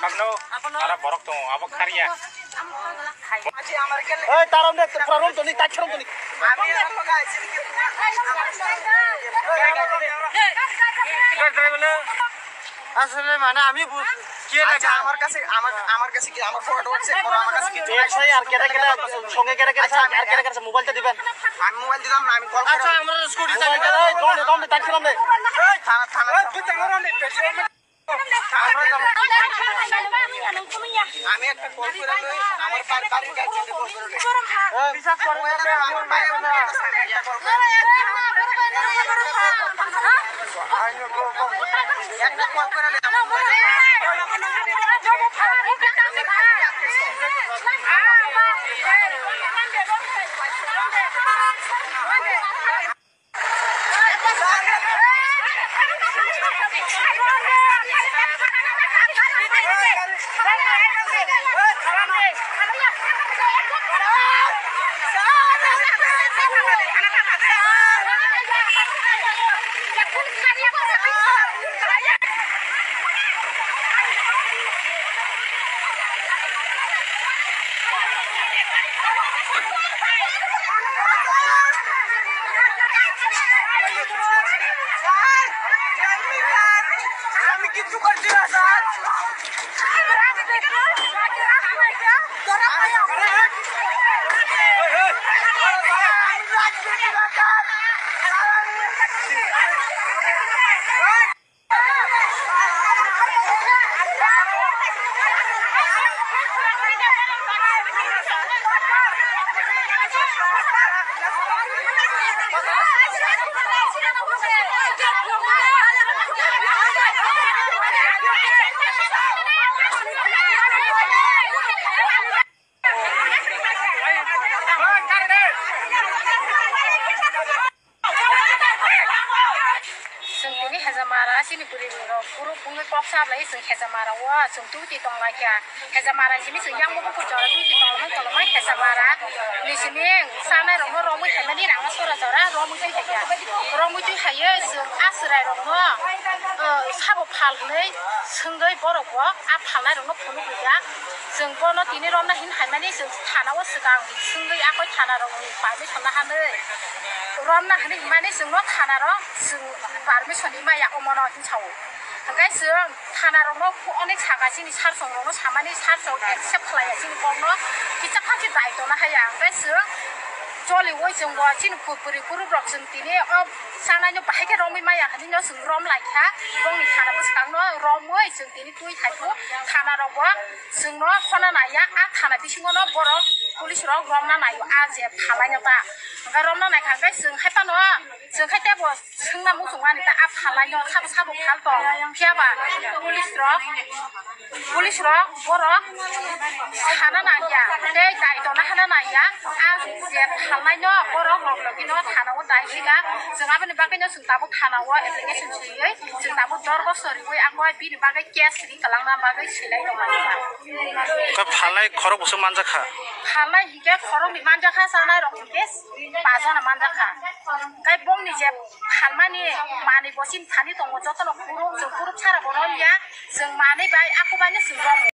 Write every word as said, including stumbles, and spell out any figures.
Sakno, ara borok tongo, abo kharya. Ei, tarom de, problem toni, tak kharom toni. Asole mane ami bus-, ke lega? Acha, amar kache, amar, amar kache ki, amar forward WhatsApp koro, amar kache ki. Ek sai ar keda keda, songe keda keda, acha, ar keda keda mobile ta diben. Ami mobile dilam na, ami call koro. Acha, amar scooty chali keda, ei, dom de, dom de, tak kharom de. Thana, thana. আমি একটা কল করে লই, আমার বাড়ি, বাড়ির গার্জেনকে কল করে লই। হ্যাঁ, বিশ্বাস করে না, আমি আমার ভাইয়ের ফোনে একটা কল করে লই। একটা কল করে লই, আমার মোবাইলে। আমি কিচ্ছু করছি না, sir. Chwng tini Hezamara chini bwrwi rok group wngwi kok cha lai chwng Hezamara o chwng twi twi tong lai kha. Hezamara simi chwng yang buphang jora twi twi tong lai tong lai Hezamara ni simi chanai rok no romwi hai mani rang no sora jora romwi twi hai kha. Romwi twi hai chwng a chwrai rok no sabo phal hwnwi swngwi borok bo a phalnai rok no phunuk rwkha. Chwng bono tini romna hin hai mani chwng thana o swkang swngwi akoi thana rok ni permission na hanwi romna hinwi himani chwngno thana rok chwng permission ni maya omono hinsa o. Hwnkhe chwng thana rokno onek saka chini sir song rokno samani sir song accept khlaiya chini kokno kisa phansi dai tongna haya. Hwnkhe chwng choliwi chwng bo chini phu-, puri group rok chwng tini o chanai no bahai khe romwi maya hinwi no chwng rom lai kha. Bongni thana bwskang no romwi chwng tini twi hai khe thana rok bo chwngno khona naiya, a thana bisingo no borok police rok romna naio, a je phalai no ta. Hwnkhe romna naikha hwnkhe chwng hai phano, chwng khai tebo swngna muchung mani ta, a phalai no sabo sabo phal tong. Phiya ba police rok, police rok borok sana naiya, tei dai tongna hana naiya, a je phalai no borok log logi no thana o dai sika. Chwng aboni bagwi no chwng tabuk thana o application swiwi, chwng tabuk dorgo soriwi, ang bini bagwi case ri kwlangna bagwi silai tongmani. Khe phalnai khorok bwswk manjakha? Phalnai hinkhe khoroknwi manjakha, chanai rok hinkhe pajana manjakha. Khe bongni je phalmani manwi bo chini thani tongo, jotono kuruk, chwng kuruk sara bo romya, chwng manwi bai ako baino chwng romo.